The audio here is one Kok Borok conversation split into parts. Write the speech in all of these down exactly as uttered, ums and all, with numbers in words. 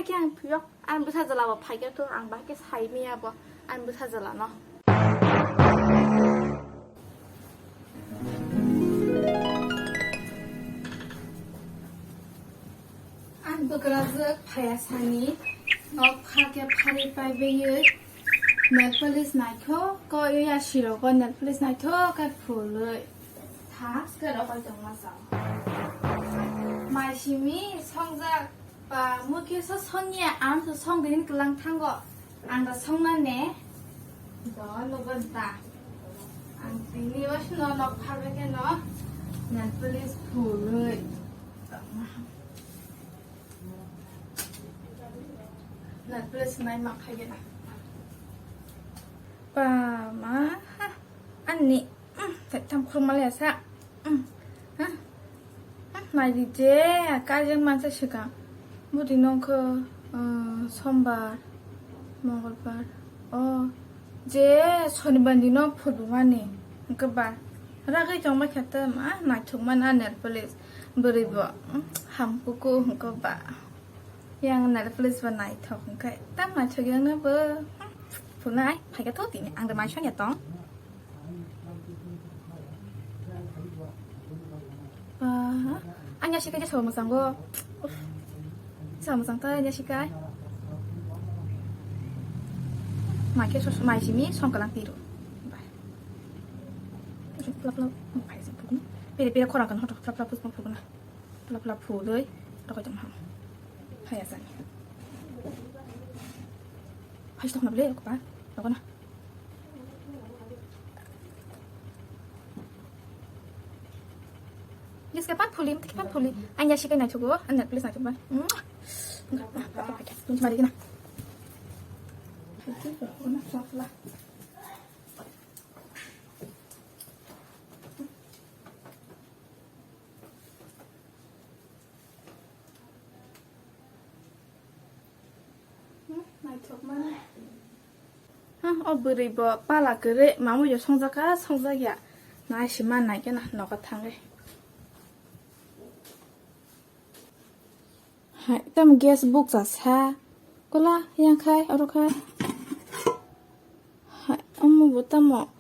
Khe ang phiyok, ang bwsa jwla bo phaikhe to, ang bahai khe sai manya bo, ang bwsa jwla no. Ang bwkrajwk phaiya sani, nok pha khe pharwi paibaio, nail polish naithok khe ya sirok o nail polish naithok khe phulwi. Tha, skero koi tongma sao. Mai simi songjak. Ba, mukhe so songya, ang so song dini kwlang thango. Ang da songna ne. Do, nogo da. Ang tini o sino nok pharbe khe no. Nail polish phulwi. Nail polish nai ma khai gena. Ba, ma, ha. Ani, mm, thek tham khurma le sa. Mm, ha. Naidi je, kajeng mansa swkang. Budi nongkho, uh, sombar, mongolbar. O, je, sonibar dino phulbumani. Hwnkhe ba, ragwi tongma khe ta ma, naithok mana nail polish. Bwrwi bo, mm, ham kuku hwnkhe ba. Yang nail polish bo naithok hwnkhe. Tam naithok yang na bo. Hmm, phunai, phaikhe tho tini. Ang de mai songya tong. Ba, ang ya sikai je sabo mwchang go. Uff. Sabo mwchang ta ya sikai. Mai khe sos mai simi song kalang tiru. Bai. Plap plap. Pai sa pukun. Pere pere khora kan hoto plap plap pus pukun. Plap plap phulwi. Rokoi tong ham. Hai asani. Hai stok na ble ko pa. Rokoi na. Yes, kapan phuli, kapan phuli. Anya sikai naithugo, anya please naithugo. Tunchi mari gina. Hmm, naithokmani. Hmm, o bwrwi bo pala kwrwi, mamui yo songjak kha, songjak ya. Nai si man nai khe na, nogo thangwi. Hai, tamo gas bukcha sa. Kola, yang khai, oro khai. Hai, omo bo tamo.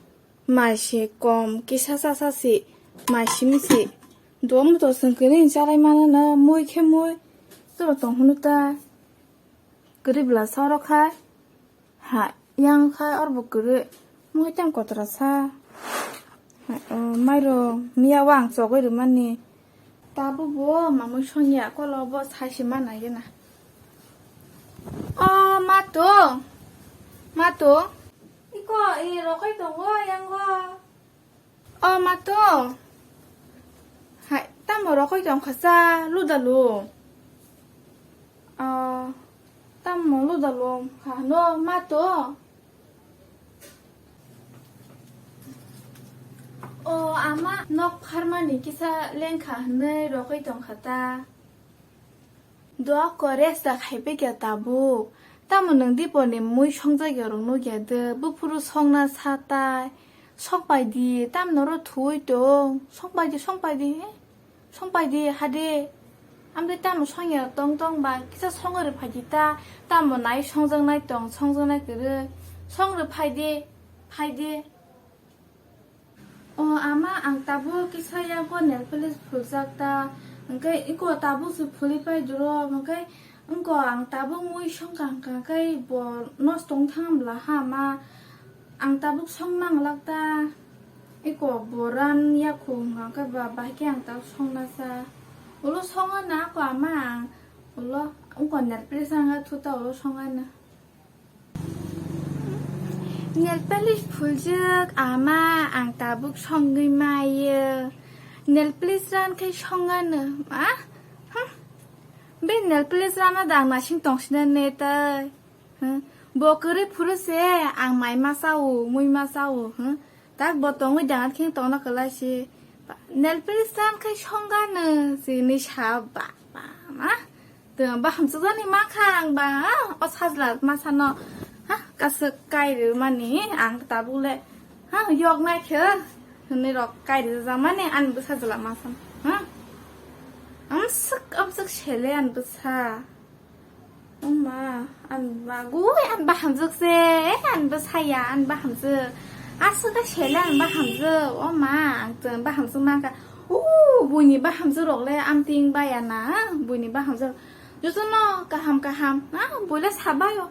Mai se kom kisa sa sa si, mai simi si. Dom to sengkini chalai mana na, mui khe mui. Toro tong hunu ta. Kwrwi bwla sa oro khai. Ha, yang khai or bo kwrwi. Mui tang kotra sa. Hai, o, mairo miya wa ang chogwi rwmani. Tabuk bo mamui songya kolo bo sai se mana gena. O mato, mato. Iko, i rokoi tongo yango. O mato. Hai, tamo rokoi tong kha sa luda lu. O, tamo luda lu kha no mato. O ama, nok pharmani kisa lengkha hwnwi rokoi tongkha ta. Doa ko resta khaipe kya tabuk. Tamo nwng diponi mui songjak ya rok nukya de, buphuru songna sa tai. Songpai di, tamno ro thuwi tong. Songpai di, songpai di, he? Songpai di, hade. Amtwi tamo songya tong tong ba, kisa songri phai di ta. Tamo nai songjaknai tong, songjaknai kwrwi. Songri phai di, phai di. O ama, ang tabuk kisa yago nail polish phuljak ta. Hwnkhe iko tabuk se phuli pai duro. Hwnkhe wngko ang tabuk mui songkha hwnkha khe bo nosto wng thang bwla ha ma. Ang tabuk song nanglak ta. Iko bo ran yakhu hwnkha khe ba, bahai khe ang tabuk songna sa. Ulo songa na ako ama ang. Ulo wngko nail polish ang thu ta ulo songa na. Nail polish phuljak ama ang tabuk songwi maya. Nail polish ran khai songano ma? Hm? Be nail polish rano da ang nasing tongsina ne tai? Hm? Bo kwrwi phuru se ang mai ma sao, mui ma sao, hm? Tak bo tongwi dangat kheng tongna kwlai se. Nail polish ran khai songano sini sa ba, ba ma. Tong ba hamsajani ma kha ang ba, o sajla ma sano, ha, kasuk kai rw mani ang tabuk le, ha, yok nai khe, hwnwi rok kai rw ja mani ani bwsa jwla ma san, ha. Amsuk, amsuk sele ani bwsa. Ma, an ba gui an ba hamjwk se, an ba saya an ba hamjwk. Aswk ka sele an ba hamjwk. O ma, ang chwng ba hamjwk ma ka. U, buini ba hamjwk rok le am ting ba ya na, buini ba hamjwk. Jotono kaham kaham, ha, buile sabaio.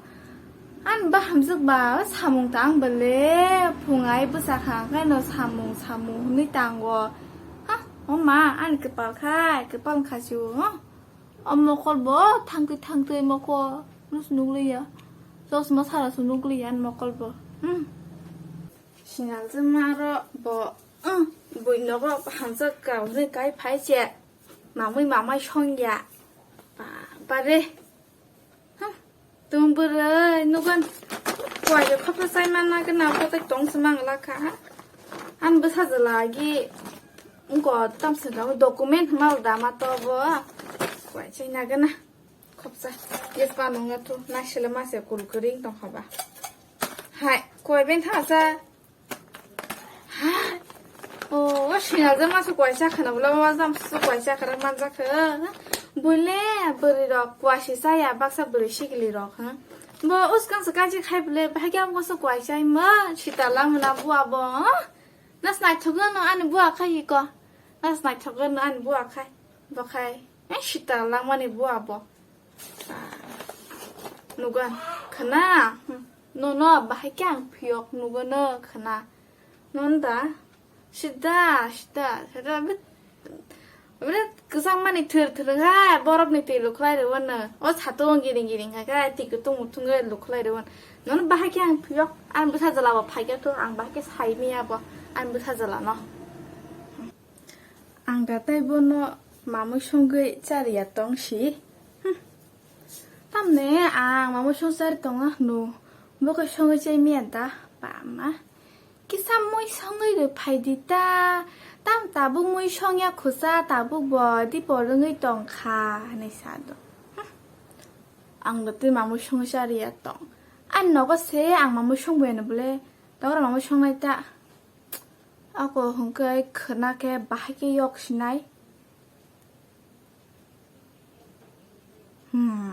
An ba hamjwk ba, samung tang bele, phungai bwsa kha, kaino samung, samung hwnwi tango. Ha, o ma, ani kwpal khai, kwpal khachu, ha? O mokol bo thangtwi thangtwi mokol, nus nukliya. Chosma sara su nukliya, ani mokol bo. Hmm. Sinal je maro bo, hmm, bui nogo hamjwk ka, hwnwi kai phai che. Mamwi mamai songya. Ba, ba re. Hmm. Tum bwrwi nugan. Kuaio khopsa chai manna gana kotai tong se mang la kha. An bwsa jwla gi. Ngo tam se ga document mal da ma to bo. Kuai chai na gana. Khopsa. Yes pa nunga tu. Na sele ma se kul kring tong khaba. Hai. Kuai ben tha sa. Ha? O, o sinal jama su kuaisa khana bula ma jam su kuaisa khara manjak kha. Bule bwrwi rok kuasi saya baksa bwrwi sikili rok ha. Bo uskang se kaji khai bule bahai kya mo su kuaisa ma sita lang na bua bo. Nas nai thok no ani bua khai ko. Nas nai thok no ani bua khai. Bo khai. Eh sita lang mani bua bo. Nugan khana. Nono bahai khe ang phiyok nugono khana. Non da. Sida, sida, sida, bit, bit kwchang mani thir thir hai, borok ni twi lukhlai rwano. O satung giring giring hai khe, twi kutung mutung lukhlai rwano. Non bahai khe ang phiyok, ang bwsa jwla bo phaikhe to, ang bahai khe sai miya bo, ang bwsa jwla no. Ang da tei bono mamui songwi chariya tong si. Hmm. Tamne ang mamui song chari tongo hwno. Bo khe songwi chai miya da? Ba ma. Kisa mui songwi rw phai di ta. Tam tabuk mui songya khusa tabuk bo di porwngwi tong kha hinwi sa do. Hmm. Ang da tei mamui songwi chariya tong. Ani nogo se ang mamui songboyano bole. Tabora mamui songnai ta. Ako hwnkhe khwna khe bahai khe yok sinai. Hmm.